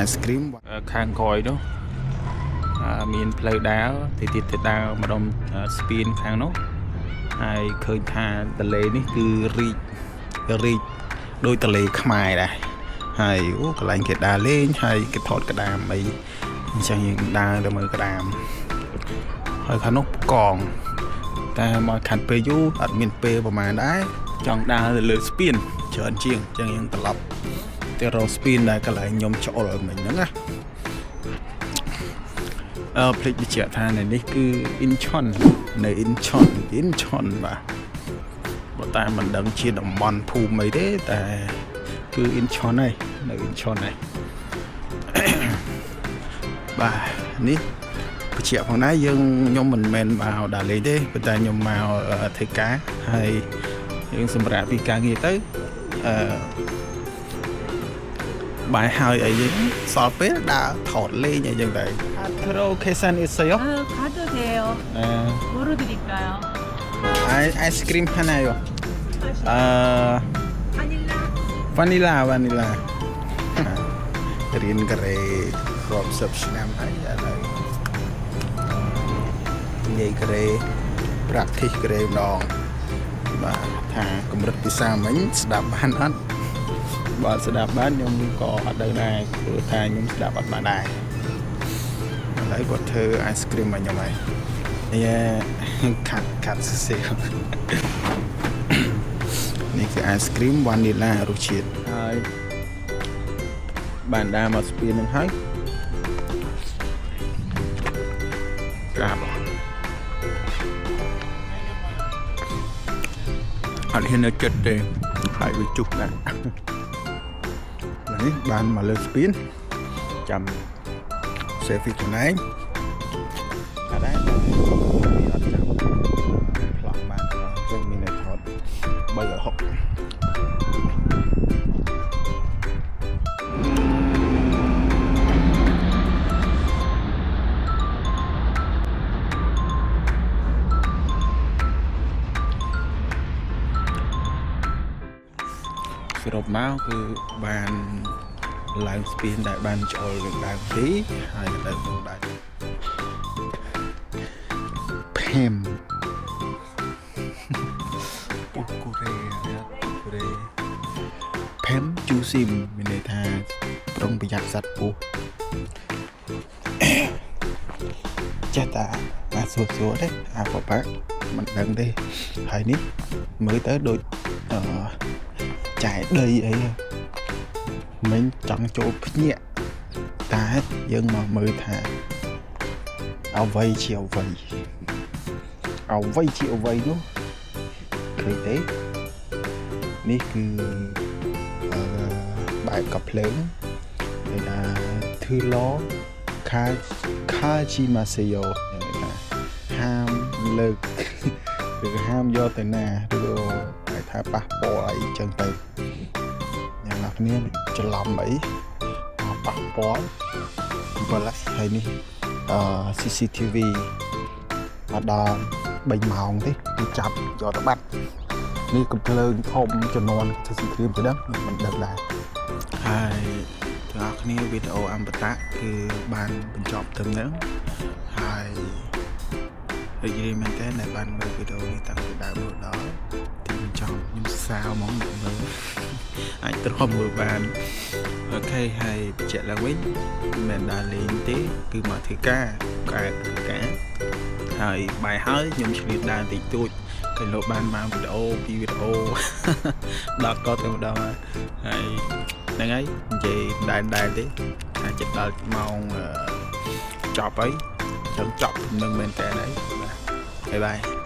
ice cream ខាងក្រោយនោះមានផ្លូវដើរទៅទៀតទៅដើរម្ដុំស្ពានខាងនោះហើយឃើញថាទន្លេនេះគឺរីករីកដូចទន្លេខ្មែរដែរហើយអូកន្លែងគេដើរលេងហើយគេថតក្តាមអីអញ្ចឹងយើងដើរទៅមើលក្តាមហើយខាងនោះកងតែមកខាត់ពេលយូរអត់មានពេលប្រហែលដែរចង់ដើរទៅលើស្ពានច្រើនជាងអញ្ចឹងយើងត្រឡប់ទៅរកស្ពានដែលកន្លែងខ្ញុំឆ្អុលមិញហ្នឹងណាអឺភ្លេចបញ្ជាក់ថានៅនេះគឺអ៊ីនឆុននៅអ៊ីនឆុនអ៊ីនឆុនបាទបើតែមិនដឹងជាតំបន់ភូមិអីទេតែគឺអ៊ីនឆុនហើយនៅអ៊ីនឆុនហើយបាទនេះបញ្ជាក់ផងដែរយើងខ្ញុំមិនមែនមកដើរលេងទេប៉ុន្តែខ្ញុំមកធ្វើការហើយយើងសម្រាប់ពីការងារទៅអឺបាយហើយអីយើងសល់ពេលដើរថតលេងអីចឹងទៅ 카트로 계산했어요? 아, 가도 돼요. 아, 뭐로 드릴까요? 아이스크림 하나요. 아, 바닐라. 바닐라 바닐라 រៀនកូរ៉េរាប់សិបឆ្នាំហើយឥឡូវនិយាយកូរ៉េ practice កូរ៉េម្ដងបាទថាកម្រិតភាសាមិញស្ដាប់បានអត់បើស្ដាប់បានខ្ញុំក៏អត់ដឹងដែរព្រោះថាខ្ញុំស្ដាប់អត់បានដែរឥឡូវគាត់ធ្វើ ice cream ឲ្យខ្ញុំហើយនេះខាត់ខាត់សរសេរនេះគឺ ice cream vanilla រសជាតិហើយបានដើរមកស្ពាននឹងហើយក្រាបអត់ហ៊ាននៅចិត្តទេហើយវាជុះដែរនេះបានមកលើស្ពានចាំ selfie ខ្លួនឯងអត់ដែរវាអត់ចាំប្លង់បានទេអញ្ចឹងមានតែថត360សរុបមកគឺបានឡើងស្ពានដែលបានចូលលើដើមទីហើយឥឡូវមកដែរភេមពុកូរ៉េកូរ៉េភេមជូស៊ីមមានន័យថាប្រុងប្រយ័ត្នសត្វពស់ចេះតាអាសួរសួរទេអាបបាក់មិនដឹងទេហើយនេះមើលទៅដូចអឺចែដីអីមិញចង់ចូលភ្ញាក់តែយើងមកមើលថាអ្វីជាអ្វីអ្វីជាអ្វីនោះឃើញទេនេះគឺអឺបែបកាភ្លើងគេថាធឺឡខាខាជីម៉ាសេយ៉ូយ៉ាងគេថាហាមលើក ឬហាមយកទៅណាឬក៏គេថាប៉ះពាល់អីចឹងទៅយ៉ាងណាគ្នាច្រឡំអីមកប៉ះពាល់7ហើយនេះអឺ CCTV មកដល់3ម៉ោងទេគឺចាប់យកទៅបាត់នេះកំភ្លើងធំចំនួនធ្វើសង្គ្រាមទៅដឹងខ្ញុំមិនដឹងដែរហើយទាំងអស់គ្នាវីដេអូអមតៈគឺបានបញ្ចប់ត្រឹមហ្នឹងហើយរីករាយមែនទែនដែលបានមើលវីដេអូនេះតាំងពីដើមរហូតដល់ទីបញ្ចប់ខ្ញុំសរសើរហ្មងអ្នកមើលអាចទ្រាំមើលបាន OK ហើយបញ្ជាក់ឡើងវិញមិនមែនដើរលេងទេគឺមកធ្វើការកែធ្វើការហើយបាយហើយខ្ញុំឆ្លៀតដើរតិចតួចគេលោកបានបានវីដេអូពីវីដេអូ ដល់ក៏ទៅម្ដងហើយហ្នឹងហើយនិយាយដែរដែរទេថាចិត្តដល់ម៉ោងចប់ហើយចឹងចប់នឹងមែនតើហើយបាទ bye bye.